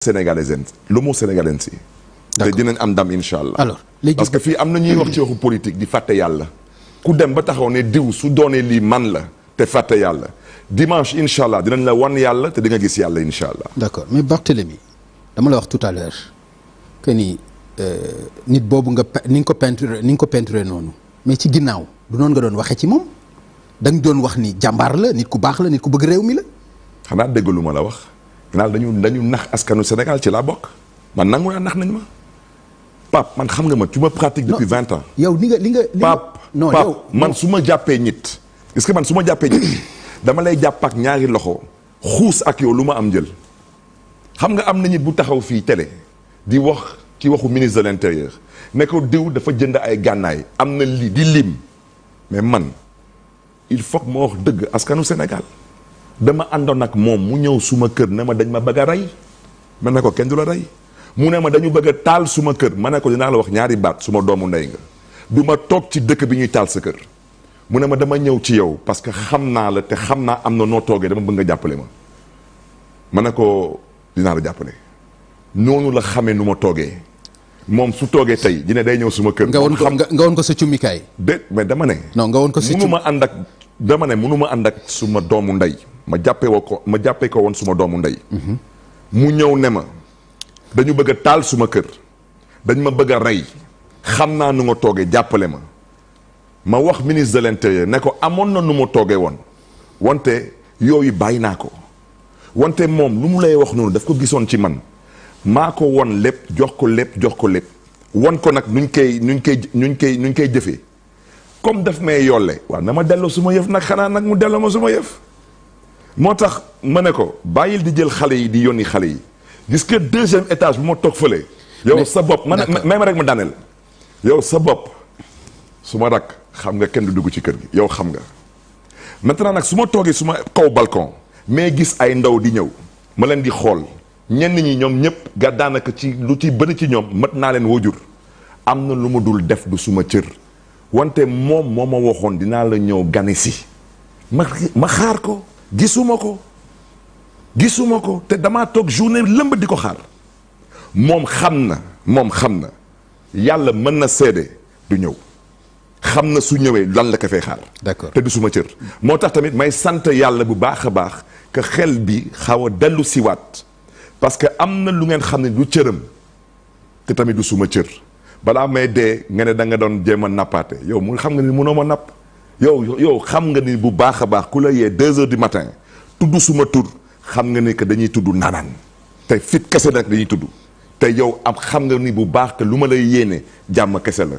sénégalaise l'homo sénégalense te dinañ am ndam incha allah. alors léegi parce que fii am na ñuy wax ci waxu politique di fàtte yàlla ku dem ba taxaw ne diw su doonee lii man la te fàtte yàlla dimanche incha allah dinañ la wan yàlla te di nga gis yàlla incha allah. d'accord mais Barthélémy dama la wax tout à l'heure que ni nit boobu ni nga ko peinturé noonu mais ci ginnaaw du noonu nga doon waxee ci moom da nga doon wax ni jàmbaar la nit ku baax la nit ku bëgg réew mi la. xanaa dégg lu ma la wax. ginnaaw dañu nax askanu Sénégal ci laa bokk man nangu naa nax nañ ma Pape man xam nga ma tu me pratiques depuis 20 ans. yow li nga Pape non Pape yow man su ma jàppee nit est-ce que man su ma jàppee nit dama lay jàpp ak ñaari loxo xuus ak yow lu ma am jël xam nga am na nit bu taxaw fii télé di wax ci waxu ministre de l'intérieur ne ko diw dafa jënd ay gànnaay am na lii di lim mais man il faut que ma wax dëgg askanu Sénégal dama àndoon ak moom mu ñëw suma kër ne ma dañ ma bëgg a rey ma ne ko kenn du la rey mu ne ma dañu bëgg a taal suma kër ma ne ko dinaa la wax ñaari baat suma doomu ndey nga du ma toog ci dëkk bi ñuy taal sa kër mu ne ma dama ñëw ci yow parce que xam naa la te xam naa am na noo toogee dama bëgg nga jàppale ma ne ko dinaa la jàppale noonu la xamee nu ma toogee moom su toogee tey dina day ñëw suma kër. nga woon ko sa cummikaay. déet mais dama ne. non nga woon ko sa munuma ànd ak dama ne munuma ànd ak suma doomu ndey ma jàppee ko woon suma doomu ndey. mu ñëw ne ma dañu bëgg a taal suma kër dañ ma bëgg a rey xam naa nu nga toogee jàppale ma wax ministre de l'intérieur ne ko amoon na nu ma toogee woon wante yooyu bàyyi naa ko wante moom lu mu lay wax noonu daf ko gisoon ci man maa ko won lépp jox ko lépp won ko nag nuñ koy jëfee comme daf may yolle waaw na ma delloo suma yëf nag xanaa nag mu delloo ma suma yëf moo tax ma ne ko bàyyil di jël xale yi di yónni xale yi gis que deuxième étage bu ma toog fële yow sa bopp même rek ma daaneel yow sa bopp su ma rak xam nga kenn du dugg ci kër gi yow xam nga maintenant nag su ma toogee su ma kaw balcon mais gis ay ndaw di ñëw ma leen di xool ñenn ñi ñoom ñëpp ga daanaka ci lu ci bëri ci ñoom mat naa leen wajur am na lu ma dul def du suma cër wante moom moo ma waxoon dinaa la ñëw gane si ma xaar ko gisuma ko te damaa toog journée lëmb di ko xaar moom xam na yàlla mën na seede du ñëw xam na su ñëwee lan la ko fay xaar. d'accord te du suma cër. moo tax tamit may sant yàlla bu baax a baax que xel bi xaw a dellu siwaat parce que am na lu ngeen xam ne du cëram te tamit du suma cër balaa may dee nga ne da nga doon jéem a nappaate yow mu xam nga ni mënoo ma napp yow xam nga ni bu baax a baax ku la yee 2 heures du matin tudd suma tur xam nga ni que dañuy tudd naanaan te fit kese nag dañuy tudd te yow am xam nga ni bu baax que lu ma lay yéene jàmm kese la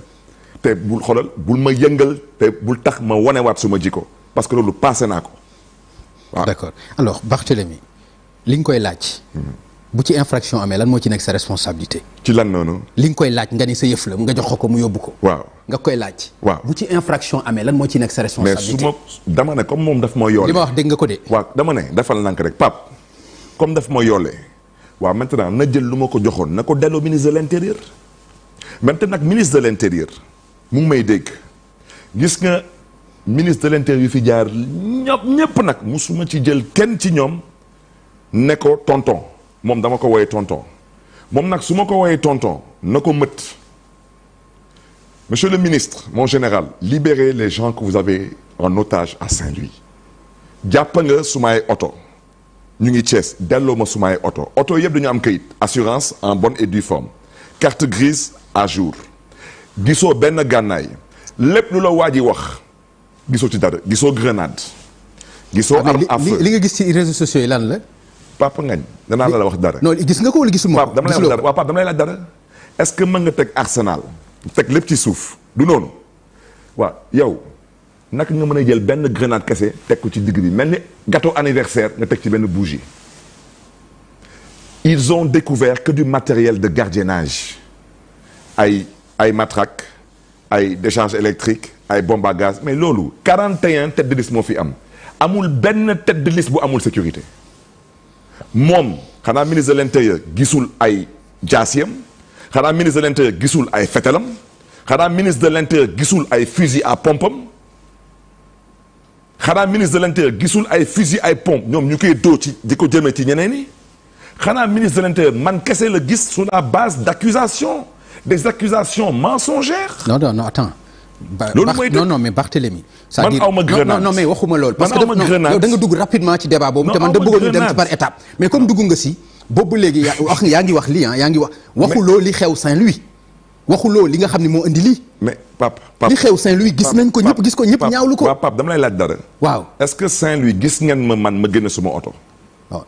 te bul xoolal bul ma yëngal te bul tax ma wanewaat suma jikko parce que loolu passé naa ko waaw. d'accord alors Barthélémy li nga koy laaj. bu ci infraction amee lan moo ci nekk sa responsabilité. ci lan noonu. li nga koy laaj nga ni sa yëf la nga jox ko mu yóbbu ko. waaw nga koy laaj. waaw bu ci infraction amee lan moo ci nekk sa responsabilité. mais dama ne comme moom daf ma yoole. li ma wax dégg nga ko de. waaw dama ne defal nank rek Pape comme daf ma yoole waaw maintenant na jël lu ma ko joxoon na ko delloo ministre de l'intérieur maintenant nag ministre de l'intérieur mu ngi may dégg gis nga ministre de l'intérieur yu fi jaar ñëpp nag musuma ci jël kenn ci ñoom ne ko tonton moom dama ko woyee tonton moom nag su ma ko woyee tonton na ko mët monsieur le ministre mon général libérez les gens que vous avez en otage à Saint-Louis jàpp nga sumay oto ñu ngi Thiès delloo ma sumay oto yëpp dañu am kayit assurance en bonne et due forme carte grise à jour gisoo benn gànnaay lépp lu la waa ji wax gisoo ci dara gisoo grenade gisoo arme à feu li nga gis ci réseaux sociaux yi lan la. Papa Ngagne danaa la wax dara. non gis nga ko wala gisuma ko. Pape dama lay wax dara waaw Pape dama lay laaj dara est-ce que mën nga teg arsenal teg lépp ci suuf du noonu waaw yow naka nga mën a jël benn grenade kese teg ko ci digg bi mel ni gâteau anniversaire nga teg ci benn bougie. Ils ont découvert que du matériel de gardiennage ay matraque ay décharge électrique ay bombe à gaz mais loolu 41 tête de liste moo fi amul benn tête de liste bu amul sécurité moom xanaa ministre de l'intérieur gisul ay jaasiyam xanaa ministre de l'intérieur gisul ay fetelam xanaa ministre de l'intérieur gisul ay fusil à pompe am xanaa ministre de l'intérieur gisul ay fusil ay pompe ñoom ñu koy dóor ci di ko jëmee ci ñeneen ñi xanaa ministre de l'Intérieur man kese la gis sur la base d'accusations des accusations mensongères. non attends. loolu mooy non mais Barthélémy. c'est-à-dire man aw ma grenade non mais waxuma loolu. parce que man aw ma grenade yow da nga dugg rapidement ci débat boobu. te man da bëggoon ñu dem ci par étape. mais comme dugg nga si boobu léegi yaa ngi wax lii yaa ngi wax. waxuloo li xew Saint-Louis. waxuloo li nga xam ne moo indi lii. mais Pape li xew Saint-Louis gis nañ ko ñëpp gis ko ñëpp ñaawlu ko. waaw Pape dama lay laaj dara. waaw est-ce que Saint-Louis gis ngeen ma génne suma oto. waaw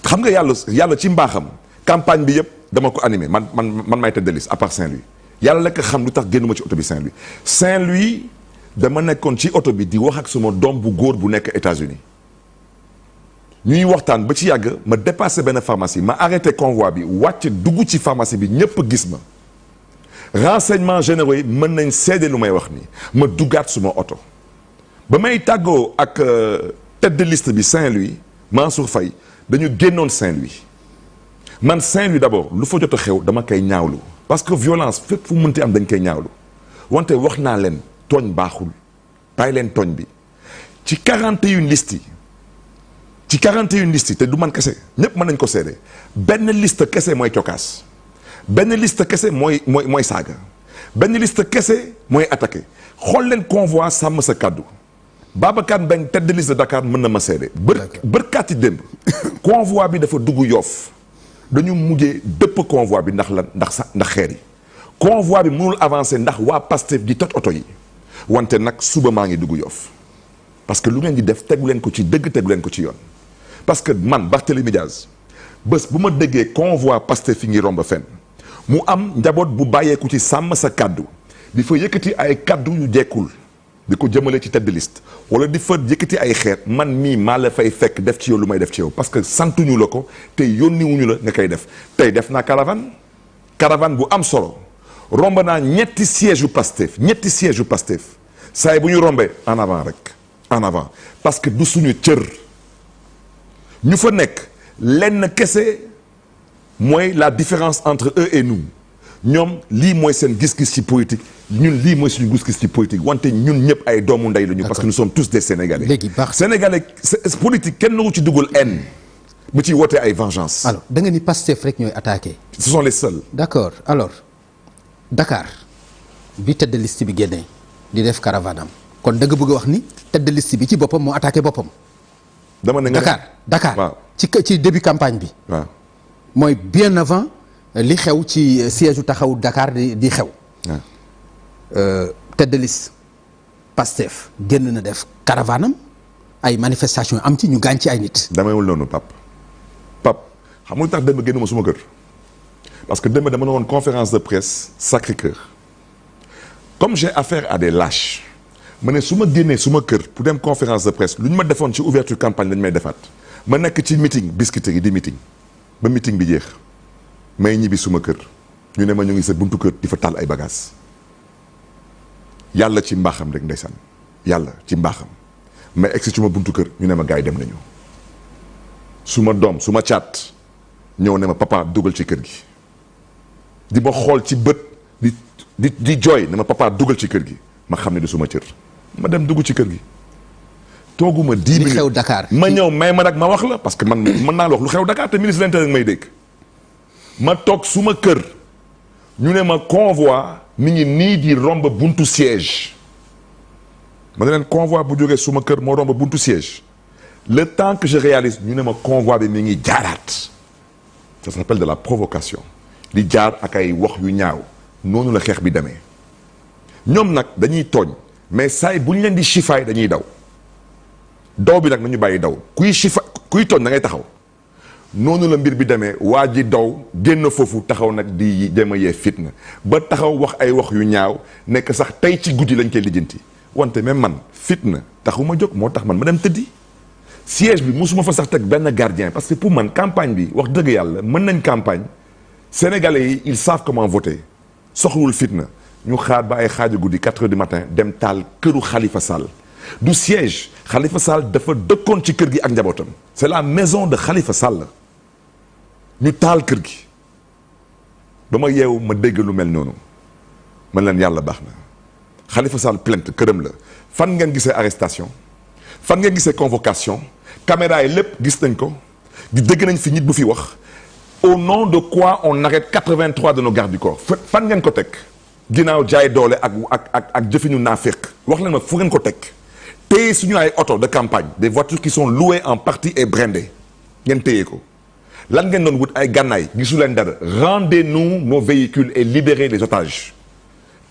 xam nga yàlla ci mbaaxam campagne bi yëpp dama ko animé man may tête de liste à part Saint-Louis yàlla lekk xam lu tax génnuma ci oto bi Saint-Louis dama nekkoon ci oto bi di wax ak suma doom bu góor bu nekk États-Unis ñuy waxtaan ba ci yàgg ma dépassé benn pharmacie ma arrêté convoi bi wàcc dugg ci pharmacie bi ñëpp gis ma renseignements généraux yi mën nañ seede lu may wax nii ma duggaat suma oto ba may tàggoo ak tête de liste bi Saint-Louis Mansour Faye dañu génnoon Saint-Louis man Saint-Louis d'abord lu fa jot a xew dama koy ñaawlu parce que violence fépp fu mënti am dañ koy ñaawlu wante wax naa leen tooñ baaxul bàyyi leen tooñ bi ci 41 listes yi te du man kese ñépp mën nañ ko seede benn liste kese mooy cokaas benn liste kese mooy saaga benn liste kese mooy attaqué xool leen convoi sàmm sa kàddu Babacar Mbengue tête de liste de Dakar mën na ma seede bërkaati démb convoi bi dafa dugg Yoff dañu mujjee dëpp convoi bi ndax xeer yi convoi bi mënul avancer ndax waa Pastef di toj oto yi wante nag suba maa ngi dugg Yoff parce que lu ngeen di def tegu leen ko ci dëgg tegu leen ko ci yoon parce que man Barthélémy Diaz bés bu ma déggee convoi Pastef fi ngi romb fenn mu am njaboot bu bàyyeeku ci sàmm sa kàddu di fa yëkkati ay kàddu yu jekkul di ko jëmale ci tête de liste wala di fa yëkkati ay xeet man mii maa la fay fekk def ci yow lu may def ci yow parce que santuñu la ko te yónniwuñu la nga koy def tey def naa caravane bu am solo romb naa ñetti siège yu Pastef saa yi bu ñu rombee en avant rek en avant parce que du suñu cër ñu fa nekk lenn kese mooy la différence entre eux et nous ñoom lii mooy seen gis-gis ci politique ñun lii mooy suñu gis-gis ci politique wante ñun ñëpp ay doomu ndey lañu parce que nous sommes tous des Sénégalais. léegi baax Sénégalais politique kenn nagu ci dugal haine bu ci wootee ay vengeance. alors da nga ni Pastef rek ñooy attaqué. ce sont les seuls. d'accord alors Dakar bi tête de liste bi génnee di def caravane am kon da nga bëgg a wax ni tête de liste bi ci boppam moo attaqué boppam. dama ne Dakar. waaw ci début campagne bi. waaw mooy bien avant li xew ci siège u taxawu Dakar di xew. tête de liste Pastef génn na def caravane am ay manifestation am ci ñu gaañ ci ay nit. damayul noonu Pape xam nga tax démb génnuma suma kër parce que démb dama ne woon conférence de presse Sacré-Cœur comme j'ai affaire à des lâches ma ne su ma génnee suma kër pour dem conférence de presse lu ñu ma defoon ci ouverture campagne lañu may defaat ma nekk ci meeting Biscuiterie di meeting ba meeting bi jeex may ñibbi suma kër ñu ne ma ñu ngi sa buntu kër di fa taal ay bagages yàlla ci mbaaxam rek ndeysaan yàlla ci mbaaxam mais egsi ci ma buntu kër ñu ne ma gars yi dem nañu su ma doom su ma caat ñëw ne ma papa dugal ci kër gi di ma xool ci bët di jooy ne ma papa dugal ci kër gi ma xam ne du suma cër ma dem dugg ci kër gi tooguma 10 minutes li xew Dakar ma ñëw may ma nag ma wax la parce que man mën naa la wax lu xew Dakar te ministre de l'Intérieur may dégg ma toog suma kër ñu ne ma convoi mi ngi nii di romb buntu siège ma ne leen convoi bu jógee suma kër moo romb buntu siège le temps que je réalise ñu ne ma convoi bi mi ngi jaaraat ça s'appelle de la provocation di jaar ak ay wax yu ñaaw noonu la xeex bi demee ñoom nag dañuy tooñ mais saay bu ñu leen di chifaay dañuy daw bi nag nañu bàyyi daw kuy tooñ da ngay taxaw noonu la mbir bi demee waa ji daw génn foofu taxaw nag di dem a yee fitna ba taxaw wax ay wax yu ñaaw nekk sax tey ci guddi lañ koy lijjanti wante même man fitna taxuma jóg moo tax man ma dem tëddi siège bi musuma fa sax teg benn gardien parce que pour man campagne bi wax dëgg yàlla mën nañ campagne sénégalais yi ils savent comment voter soxlawul fitna ñu xaar ba ay xaaju guddi 4 heures du matin dem taal këru Khalifa Sall du siège Khalifa Sall dafa dëkkoon ci kër gi ak njabootam c'est la maison de Khalifa Sall ñu taal kër gi ba ma yeewu ma dégg lu mel noonu man leen yàlla baax na Khalifa Sall plainte këram la fan ngeen gisee arrestation fan ngeen gisee convocation caméra yi lépp gis nañ ko di dégg nañ fi nit bu fi wax au nom de quoi on arrête 83 de nos gardes du corps fan ngeen ko teg ginnaaw jaay doole ak jëfinu naafeq wax leen ma fu ngeen ko teg téye suñu ay auto de campagne des voitures qui sont louées en partie et blindées ngeen téye ko lan ngeen doon wut ay gànnaay gisu leen dara rendez-nous nos véhicules et libérez les otages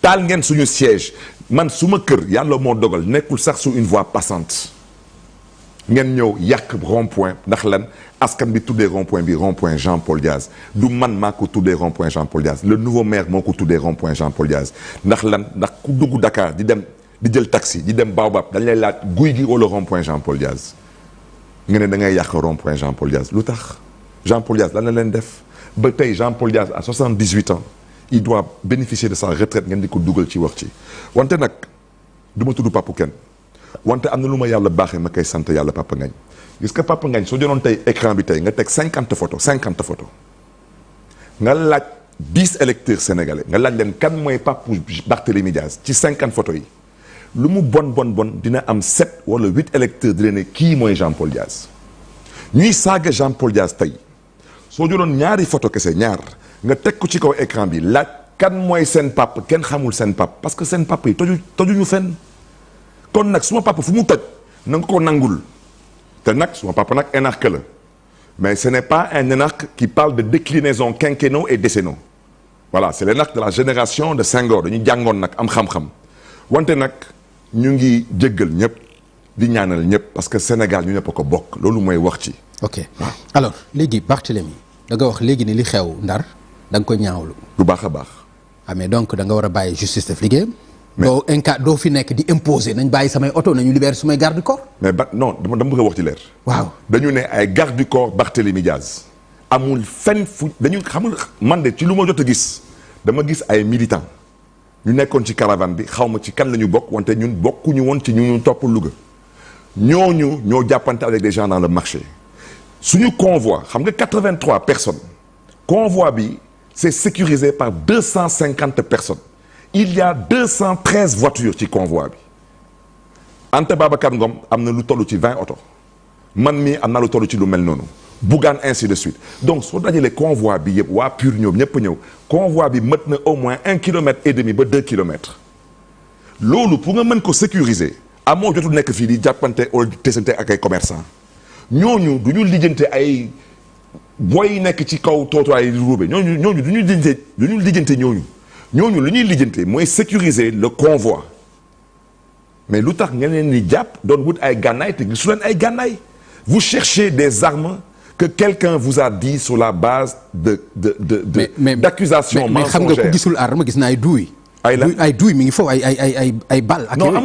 taal ngeen suñu siège man suma kër yàlla moo dogal nekkul sax sur une voie passante ngeen ñëw yàq rond-point ndax lan askan bi tuddee rond-point bi rond-point Jean-Paul Diaz du man maa ko tuddee rond-point Jean-Paul Diaz le nouveau maire moo ko tuddee rond-point Jean-Paul Diaz ndax lan ndax ku dugg Dakar di jël taxi di dem Baobab dañ lay laaj guy gi wala rond-point Jean-Paul Diaz nga ne da ngay yàq rond-point Jean-Paul Diaz lu tax Jean-Paul Diaz lan la leen def ba tey Jean-Paul Diaz à 78 ans il doit bénéficier de sa retraite ngeen di ko dugal ci wax ci wante nag du ma tudd Papa kenn wante am na lu ma yàlla baaxee ma koy sant yàlla Papa Ngagne gis nga Papa Ngagne soo jëloon tey écran bi tey nga teg 50 photos nga laaj 10 électeurs sénégalais nga laaj leen kan mooy Papa Barthélémy Diaz ci 50 photos yi lu mu bon dina am 7 wala 8 électeurs di leen ne kii mooy Jean-Paul Diaz ñuy saaga Jean-Paul Diaz tey soo jëloon ñaari photo kese ñaar nga teg ko ci kaw écran bi laaj kan mooy seen papa kenn xamul seen papa parce que seen papa yi tojuñu fenn kon nag suma papa fu mu toj na nga ko nangul te nag suma papa nag énarque la mais ce n'est pas un énarque qui parle de déclinaison quinquennaux et décennaux voilà c'est l'énarque de la génération de Senghor dañu jàngoon nag am xam-xam wante nag ñu ngi jéggal ñëpp di ñaanal ñëpp parce que Sénégal ñu ñëpp a ko bokk loolu mooy wax ci. ok alors léegi Barthélémy da nga wax léegi ni li xew Ndar da nga ko ñaawlu. bu baax a baax. ah mais donc da nga war a bàyyi justice def liggéeyam. doo fi nekk di imposer nañ bàyyi samay oto nañu libérer sumay garde du corps. mais non dama bëgg a wax ci leer. waaw dañu ne ay garde du corps Barthélémy Diaz amul fenn fu dañu xamul man de ci lu ma jot a gis dama gis ay militants ñu nekkoon ci caravane bi xaw ma ci kan la ñu bokk wante ñun bokkuñu woon ci ñu topp Louga ñooñu ñoo jàppante avec des gens dans le marché suñu convoi xam nga 83 personnes convoi bi c'est sécurisé par 250 personnes. Il y a 213 voitures ci convoi bi Anta Babacar Ngom am na lu toll ci 20 oto man mii am naa lu toll ci lu mel noonu Bougane ainsi de suite donc soo dajalee convoi bi yëpp waa PUR ñoom ñëpp ñëw convoi bi mët na au moins 1,5 kilomètre ba 2 kilomètres loolu pour nga mën ko sécuriser amoo jotul nekk fii di jàppante wala di tesante ak ay commerçants ñooñu du ñu lijjante ay booy nekk ci kaw trottoir yi di ruube ñooñu du ñu lijjante ñooñu lu ñuy lijjante mooy sécuriser le convoi mais lu tax ngeen leen di jàpp doon wut ay gànnaay te gisu leen ay gànnaay vous cherchez des armes que quelqu'un vous a dit sur la base d'accusations mensongères. mais xam nga ku gisul arme gis na ay duuy. ay duuy mi ngi foofu ay bal. ak non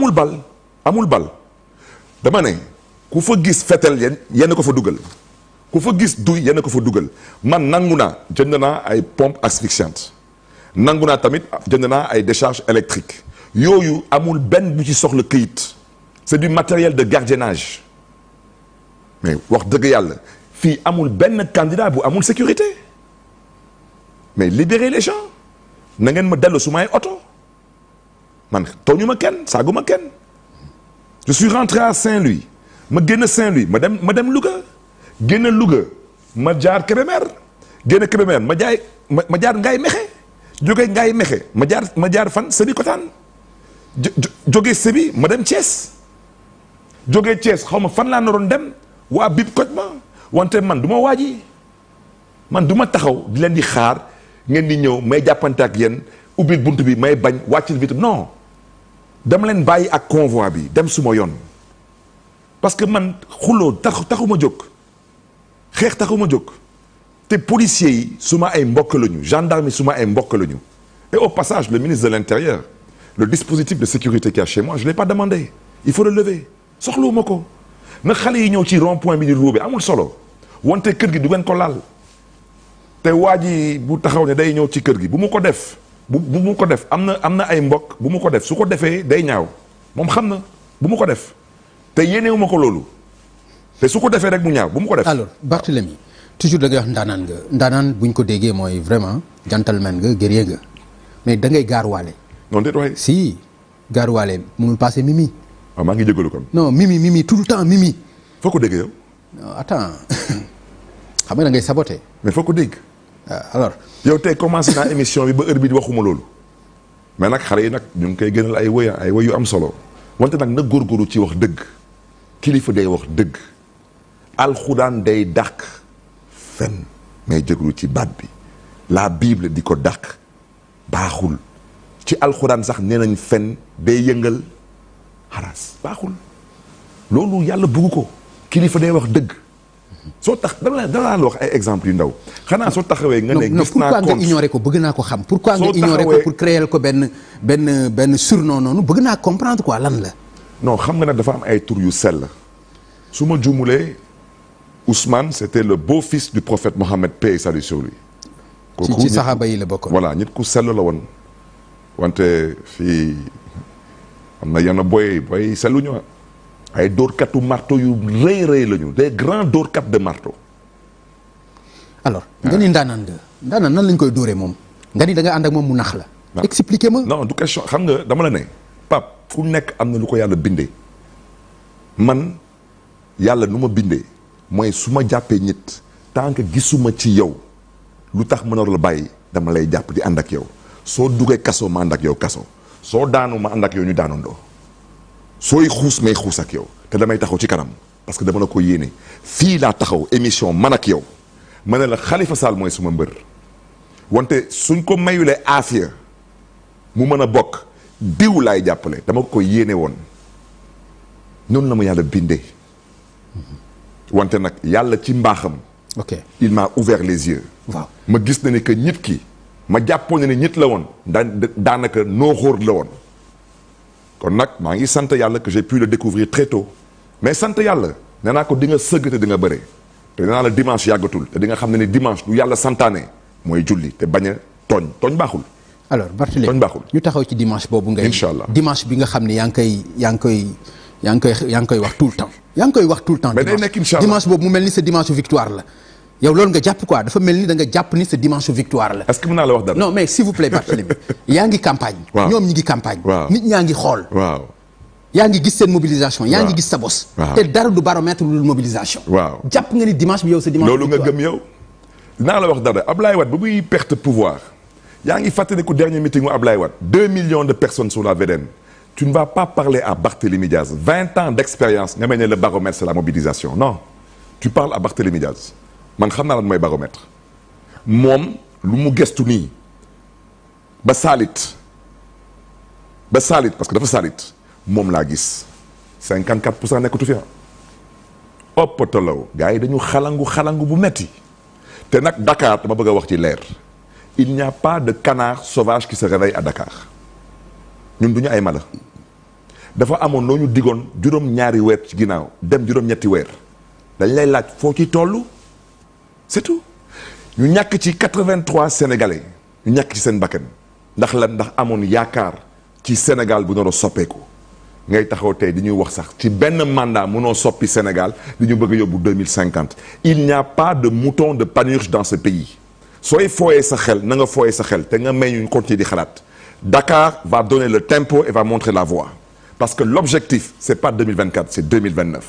amul bal dama ne ku fa gis fetel yenn ko fa dugal ku fa gis duuy yenn ko fa dugal man nangu naa jënd naa ay pompe asphyxiante nangu naa tamit jënd naa ay décharge électrique yooyu amul benn bu ci soxla këyit c'est du matériel de gardiennage mais wax dëgg yàlla fii amul benn candidat bu amul sécurité mais libérez les gens na ngeen ma dellu su may oto man tooñu ma kenn saagu ma kenn je suis rentré à Saint-Louis ma génn Saint-Louis ma dem Louga génn Louga ma jaar Kébémer génn Kébémer ma jaar Ngaye Mékhé jóge Ngaye Mékhé ma jaar fan Sébikotane jóge Sébi ma dem Thiès jóge Thiès xaw ma fan laa naroon dem waa bib koj ma wante man du ma waaji man du ma taxaw di leen di xaar ngeen di ñëw may jàppante ak yéen ubbi bunt bi may bañ wàccil vitre non dama leen bàyyi ak convoi bi dem suma yoon parce que man xuloo taxuma jóg xeex taxuma jóg te policiers yi suma ay mbokk lañu gendarme yi suma ay mbokk lañu et au passage le ministre de l'Intérieur le dispositif de sécurité qu'il y a chez moi je l'ai pas demandé il faut le lever soxlawuma ko na xale yi ñëw ci rond-point bi di ruube amul solo wante kër gi du ngeen ko laal te waa ji bu taxaw ne day ñëw ci kër gi bu mu ko def bu mu ko def am na ay mbokk bu mu ko def su ko defee day ñaaw moom xam na bu mu ko def te yéenewuma ko loolu te su ko defee rek mu ñaaw bu mu ko def. alors Barthélémy toujours da ngay wax ndaanaan nga ndaanaan buñ ko déggee mooy vraiment gentleman nga guerrier nga mais da ngay gaaruwaale. non déet waay. si gaaruwaale mënul passé Mimi. waaw maa ngi jégalu kon. non Mimi tout le temps Mimi. foo ko déggee yow. non attends xam nga da ngay saboté. mais foo ko dégg. alors. yow tey commencé naa émission bi ba heure bi di waxuma loolu mais nag xale yi nag ñu ngi koy gënal ay woy yu am solo wante nag na góorgóorlu ci wax dëgg kilifa day wax dëgg alxuraan day dàq fen mais jéglu ci baat bi la Bible di ko dàq baaxul ci alxuraan sax nee nañ fen day yëngal xaraas baaxul loolu yàlla bugg ko kilifa day wax dëgg soo tax dama la wax ay exemple yu ndaw xanaa soo taxawee nga ne gis naa pourquoi nga ignorer ko bëgg naa ko xam pourquoi nga ignorer ko pour créer ko benn surnom noonu bëgg naa comprendre quoi lan la non xam nga nag dafa am ay tur yu sell su ma jumulee Ousmane c'était le beau-fils du prophète Mohammed paix et salut sur lui ci saxaaba yi la bokkoon voilà nit ku sell la woon wante fii am na yenn booy selluñu ay dóorkatu marteau yu rëy lañu des grands dóorkat de marteau. alors nga ni ndaanaan nan lañ koy dóoree moom nga ni da nga ànd ak moom mu nax la. expliquez ma. non du question xam nga dama la ne Pape ku nekk am na lu ko yàlla bindee man yàlla nu ma bindee mooy su ma jàppee nit tant que gisuma ci yow lu tax ma nar la bàyyi dama lay jàpp di ànd ak yow soo duggee kaso ma ànd ak yow kaso soo daanu ma ànd ak yow ñu daanandoo. sooy xuus may xuus ak yow te damay taxaw ci kanam parce que dama la ko yéene fii laa taxaw émission man ak yow ma ne la Khalifa Sall mooy suma mbër wante suñ ko mayulee aafiya mu mën a bokk diw laay jàppale dama ko yéene woon noonu la ma yàlla bindee wante nag yàlla ci mbaaxam. ok il m'a ouvert les yeux. waaw ma gis na ni que nit ki ma jàppoon ne nit la woon daanaka nooxóor la woon. kon nag maa ngi sant yàlla que j'ai pu le découvrir très tôt mais sant yàlla nee naa ko di nga sëgg te di nga bëre te nee naa la dimanche yàggatul te di nga xam ne ni dimanche lu yàlla santaane mooy julli te bañ a tooñ baaxul. alors Barthélémy tooñ baaxul ñu taxaw ci dimanche boobu ngay. incha allah dimanche bi nga xam ne yaa ngi koy wax tout le temps. yaa ngi koy wax tout le temps. mais day nekk incha allah dimanche boobu mu mel ni sa dimanche victoire la. yow loolu nga jàpp quoi dafa mel ni da nga jàpp ni sa dimanche victoire la. est-ce que mën naa la wax dara. non mais s'il vous plaît Barthélémy yaa ngi campagne. waaw ñoom ñi ngi campagne. waaw nit ñaa ngi xool. waaw. yaa ngi gis seen mobilisation. yaa ngi gis sa bos. waaw te dara du baromètre lu mobilisation. waaw jàpp nga ni dimanche bi yow sa dimanche. loolu nga gëm yow. dinaa la wax dara Ablaye Wade ba muy perte pouvoir yaa ngi fàttaliku dernier meeting mu Ablaye Wade 2 millions de personnes sur la VDN. tu ne vas pas parler à Barthélémy Diaz 20 ans d'expérience nga mel ne le baromètre c'est la mobilisation non tu parles à Barthélémy Diaz. man xam naa lan mooy baromètre moom lu mu gestu nii ba saalit parce que dafa saalit moom laa gis 54% nekkatu fi oppatalaw gars yi dañu xalangu bu metti te nag Dakar dama bëgg a wax ci leer il n'y a pas de canard sauvage qui se réveille à Dakar ñun du ñu ay mala dafa amoon loo ñu digoon juróom-ñaari weer ci ginnaaw dem juróom-ñetti weer dañ lay laaj foo ci toll c'est tout ñu ñàkk ci 83 sénégalais ñu ñàkk ci seen bakkan ndax lan ndax amoon yaakaar ci Sénégal bu nar a soppeeku ngay taxaw tey di ñuy wax sax ci benn mandat mënoo soppi Sénégal di ñu bëgg a yóbbu 2050 il n'y a pas de mouton de Panurge dans ce pays sooy fooyee sa xel na nga fooyee sa xel te nga may ñu continuer di xalaat Dakar va donner le tempo et va montrer la voie parce que l'objectif c'est pas 2024 c'est 2029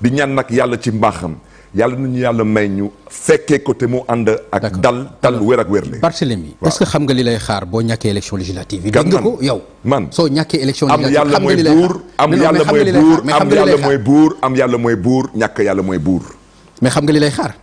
di ñaan nag yàlla ci mbaaxam yàlla nañu yàlla may ñu fekkee ko te mu ànd ak dal wér ak wérle. Barthélémy est-ce que xam nga li lay xaar boo ñàkkee élection législative yi. dégg nga ko yow. man soo ñàkkee élection législative am yàlla mooy buur am yàlla mooy buur am yàlla mooy buur am yàlla mooy buur ñàkk yàlla mooy buur. mais xam nga li lay xaar.